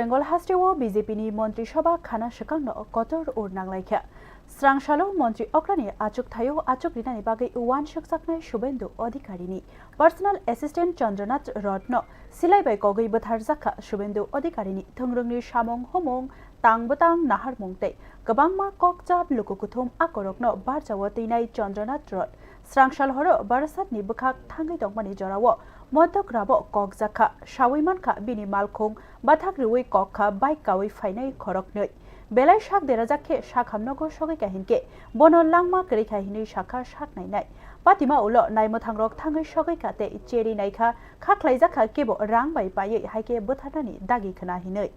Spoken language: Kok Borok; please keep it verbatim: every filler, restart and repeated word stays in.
Bengal hasteo B J P ni Montri Sabha khana swkangno kotor ur nanglaikha. Srangsalo Montri Okrani achuk thaio achuk rinani bagwi uansuk chaknai Subendu Adhikari ni personal assistant Chandranath Rotno silai bai kogwi bwtharjakha. Subendu Adhikari ni thwngrwngni samung humung, tang bwtang naharmung tei kwbangma kokchap luku kuthum akorokno barjao twinai Chandranath Rot srangsal horo Barasat ni bwkhak thangwi tongmani jorao Motok rabo kokjakha, sawi mankha bini malkhung bathak rwui kokha bike kawi phainai khoroknwi. Belai sak derajak khe sakham nogo sogwi kha hinkhe bono langma kwrwi kha hinwi sakha sak nainai. Patima ulo naimwthangrok thangwi sogwi kha tei cheri naikha, kha khlaijakha kebo rang bai paiwi haikhe bwtharnani dagi khna hinwi.